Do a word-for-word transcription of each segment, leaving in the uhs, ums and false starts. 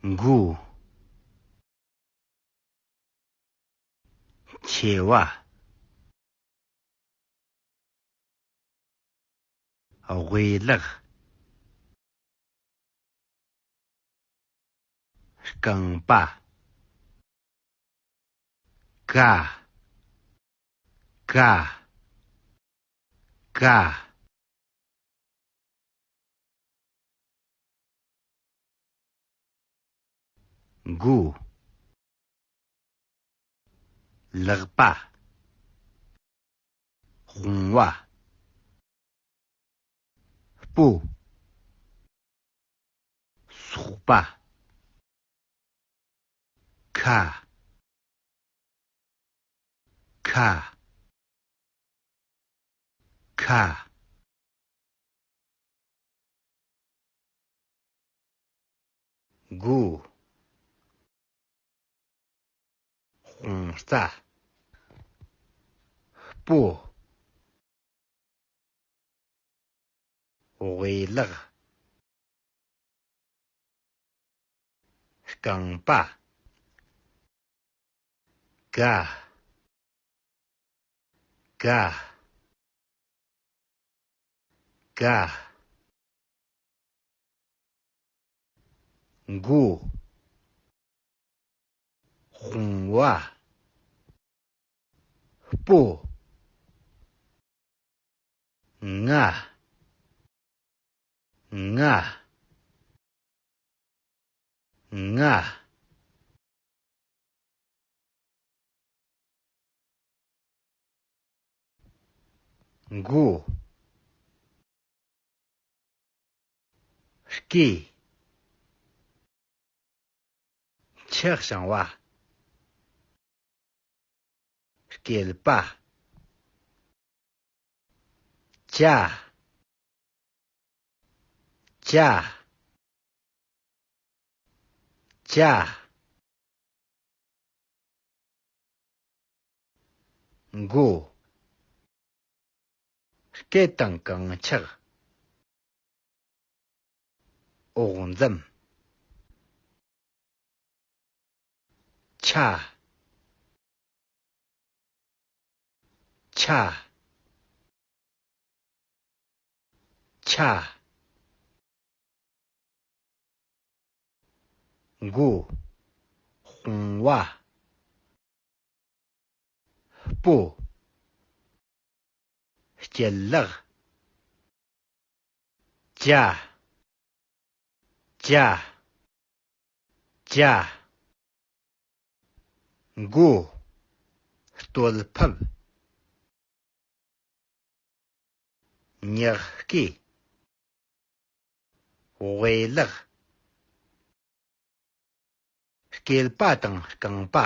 མགོ། མཆེ་བ། དབུས་ལག་རྐང་པ། ཀ། ཀ། ཀ། མགོ། ལག་པ། དཔུང་བ། སྤུ། སོག་པ། ཁ། ཁ། ཁ། མགོ། དཔུང་རྩ། སྤུ། དབུས་ལག་རྐང་པ། ཀ། ཀ། ཀ། མགོ། དཔུང་བ། སྤུ། ང་། ང་། ང་། མགོ། སྐེ། མཆེ་གཤང་བ། སྐེད་པ། ཅ། ཅ། ཅ། མགོ། སྐེ་དང་རྐང་ཕྱག་འོག་འཛུམ། ཆ། ཆ། ཆ། མགོ། དཔུང་བ། སྤུ། སྐེད་ལག་ཅ། ཅ། ཅ། མགོ། སྟོད་ཕུབ། ཉག་སྐེ། དབུས་ལག་སྐེད་པ་དང་རྐང་པ།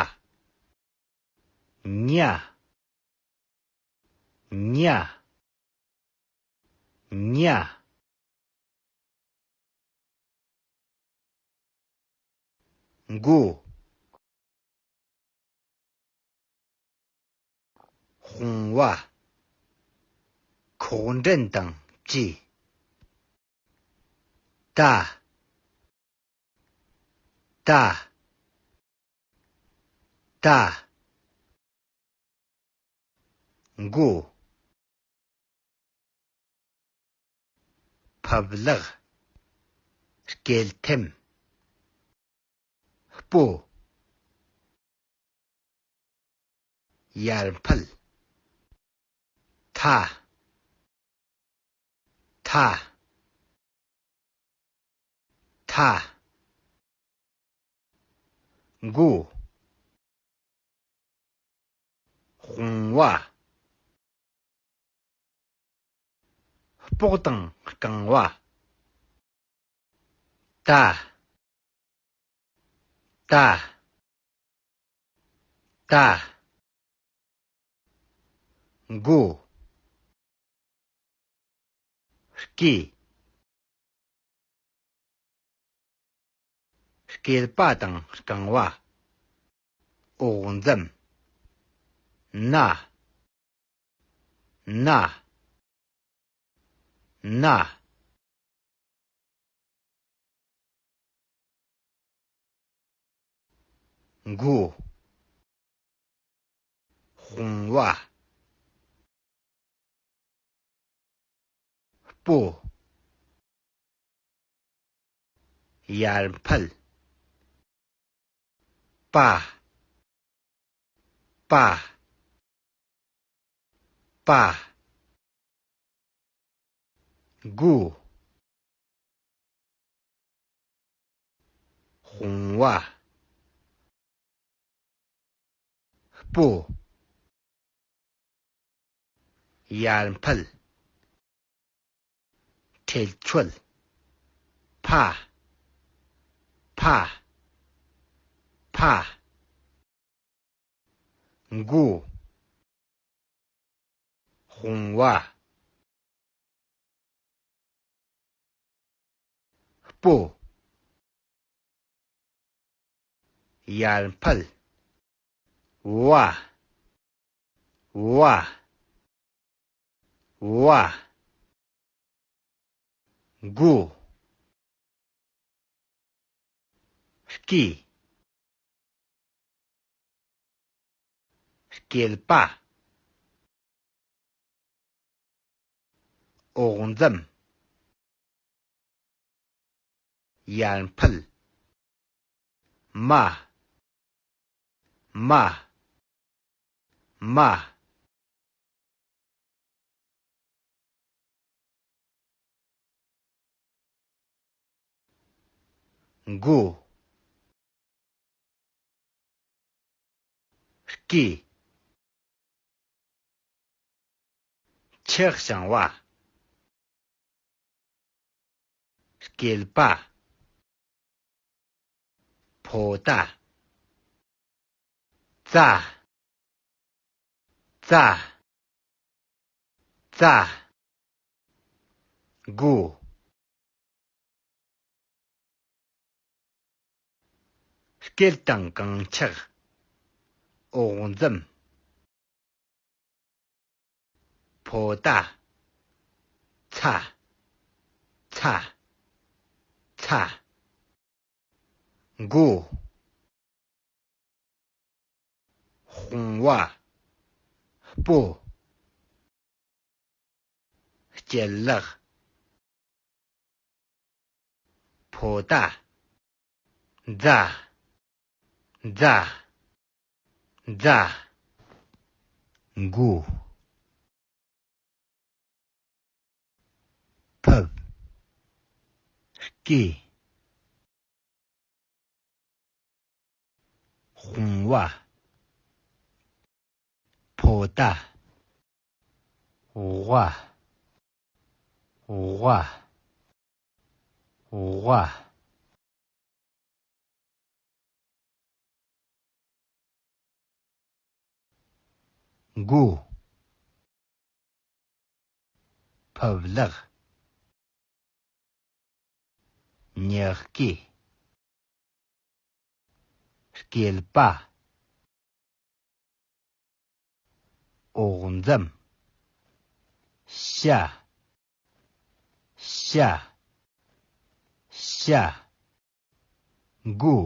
ཉ། ཉ། ཉ། མགོ། དཔུང་བ། ཁོག་འདྲེན་དང་བཅས། ཏ། ཏ། ཏ། མགོ། ཕུབ་ལག་སྐེད་ཐེམ། སྤུ། ཡར་འཕུལ། ཐ། ཐ། ཐ། མགོ། དཔུང་བ། སྤོགས་དང་རྐང་བ། ཏ། ཏ། ཏ། མགོ། སྐེ། སྐེད་པ་དང་རྐང་བ། འོག་འཛུམ། ན། ན། ན། མགོ། དཔུང་བ། སྤོ། ཡར་འཕེལ། པ། པ། པ། མགོ། དཔུང་བ། སྤོ། ཡར་འཕེལ། ཁྲེལ་ཆོད། ཕ། ཕ། ཕ། མགོ། དཔུང་བ། སྤོ། ཡར་འཕེལ། བ། བ། བ། མགོ། སྐེ། སྐེད་པ། འོག་མཚམས། ཡར་འཕེལ། མ། མ། མ། མགོ། སྐེ། ཆུ་བྱང་བ། སྐེད་པ། ཕོ་ཏ། ཙ། ཙ། ཙ། མགོ། སྐེད་དང་རྐང་ཕྱག། འོག་མཚམས། ཕོ་ཏ། ཚ། ཚ། ཚ། མགོ། དཔུང་བ། སྤོ། སྐྱིད་ལག། ཕོ་ཏ། ཛ། ཛ། ཛ། མགོ། ཕུབ། སྐེ། དཔུང་བ། ཕོ་ཏ། ཝ། ཝ། ཝ། མགོ། ཕུབ་ལག། ཉག་གི། སྐེད་པ། འོག་མཚམས། ཤ། ཤ། ཤ། མགོ།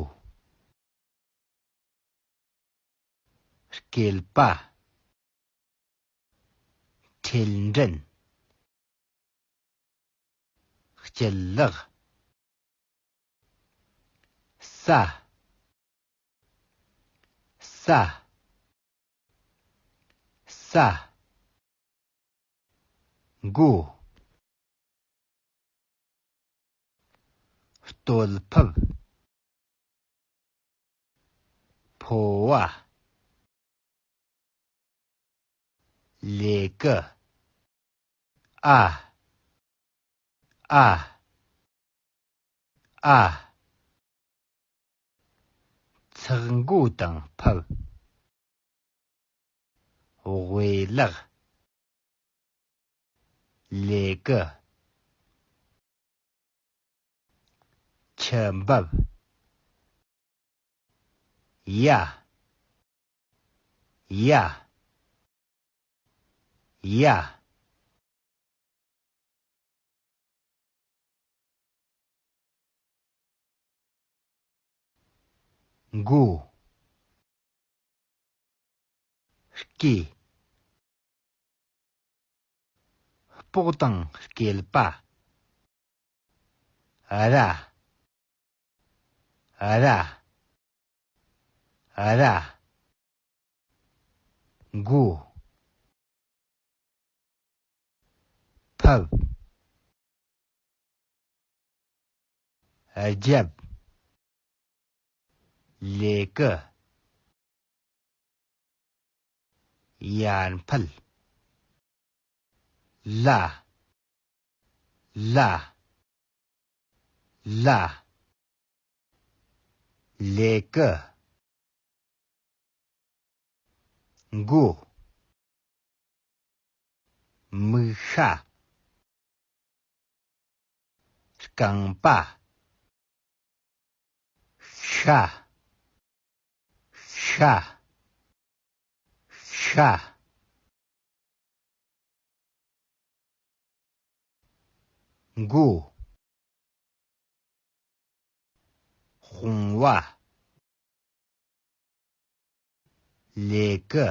སྐེད་པ། ཁྲེལ་འདྲེན། སྐྱིད་ལག། ས། ས། ས། མགོ། རྟོད་ཕུབ། ཕོ་བ། ལས་ཀ། ཨ། ཨ། ཨ། ཚགས་མགོ་དང་ཕུབ། དབེ་ལག། ལས་ཀ། ཆུ་འབབ། ཡ། ཡ། ཡ། མགོ། སྐེ། སྤོགས་དང་སྐེད་པ། ར། ར། ར། མགོ། ཕབ། རྒྱབ། ལས་ཀི། ཡར་འཕུལ། ལ། ལ། ལ། ལས་ཀི། མགོ། མིག་ཤ། རྐང་པ། ཤ། ཤ། ཤ། མགོ། དཔུང་བ། ལས་ཀི།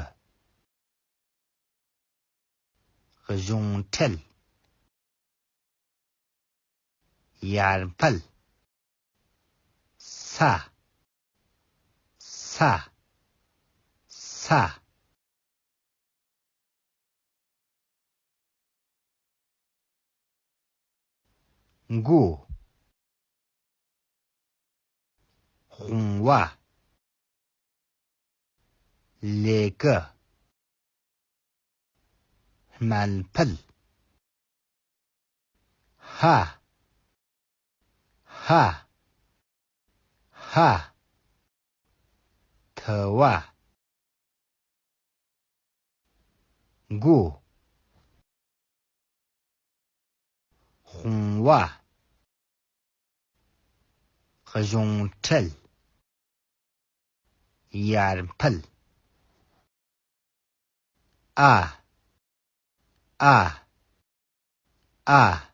གཞུང་འཕྲུལ། ཡར་འཕུལ། ས། ས། ས། མགོ། དཔུང་བ། ལས་ཀི། དམར་འཕུལ། ཧ། ཧ། ཧ། ཐུ་བ། མགོ། དཔུང་བ། གཞུང་འཕྲུལ། ཡར་འཕུལ། ཨ། ཨ། ཨ།